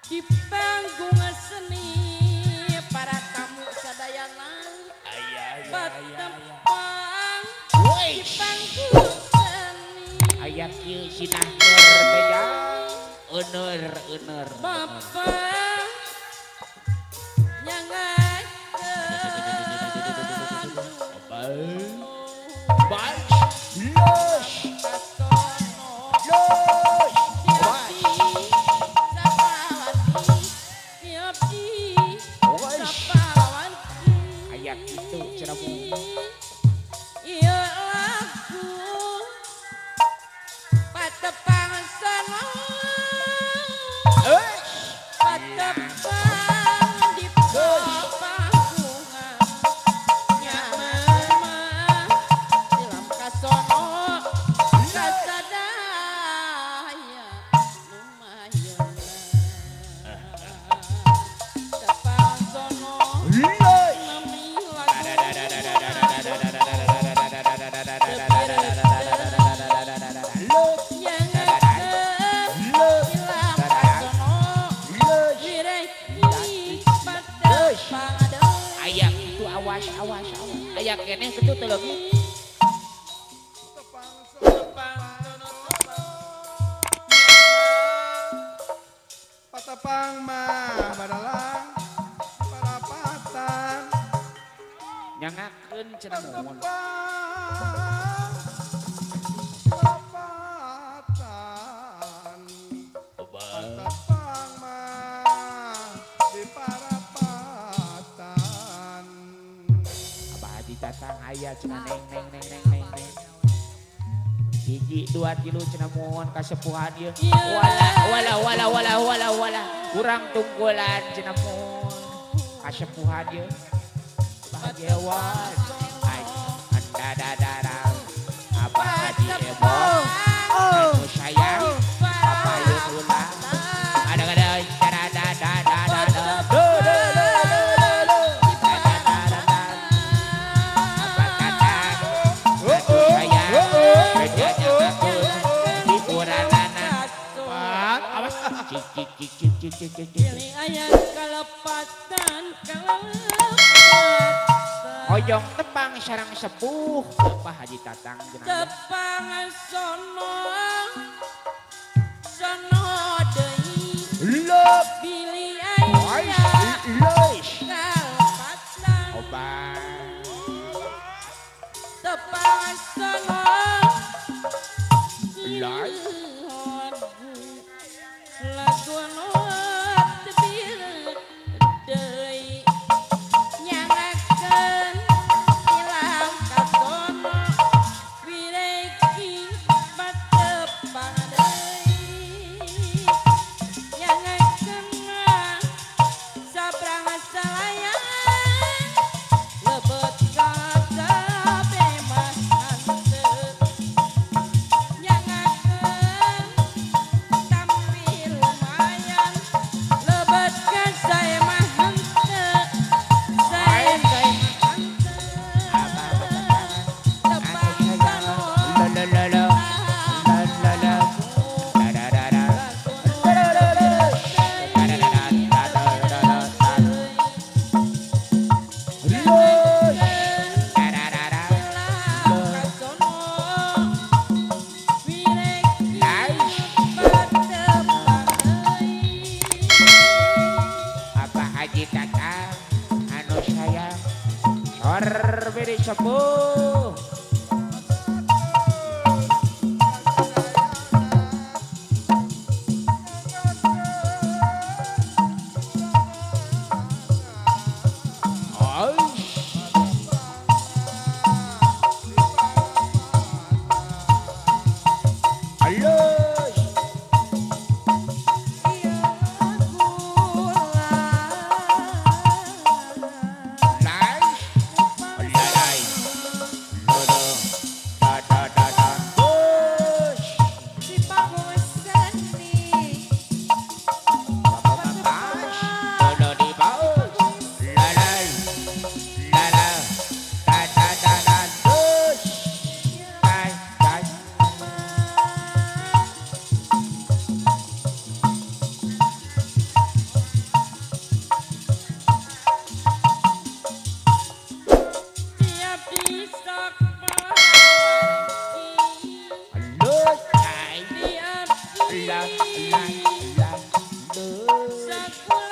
Di panggung seni para tamu sadayana batempang di panggung seni aya kieu sinah teh euneur euneur bapak nyangakeun baik los los aya kitu cenah ieu lagu patepang sono patepang di panggungan nyaman tilam kasono kasadaya lumayan tepang sono aya itu awas awas awas aya keneh kitu teu leuki patepang mah badalang parapatan nyangakeun cenah mun parapatan patepang mah di parapatan Abah Haji Tatang aya cenah neng neng neng neng neng neng hiji dua tilu cenah mohon kasepuhan ieu wala wala wala wala wala wala kurang tunggulan cenah mohon kasepuhan ieu Abah Haji Ewan ay andadadara Abah Haji Ebo anu sayang apa ieu ulah ada-ada dadadadadada Pilih ayat kalepatan kalepatan hoyong tepang sarang sepuh Abah Haji Tatang tepang sono sono deui pilih ayat kalepatan obat tepang sono lagu nu teu deui nyangakeun ilang kasono wireki patepang deui nyangakeun sabrang salayan lebet ka sabemahan teu nyangakeun tampil lumayan lebet ka saya mah henteu saya mah henteu tepang sono Abah Haji Tatang anu sayang sor beri sepuh la la la. Sakulah.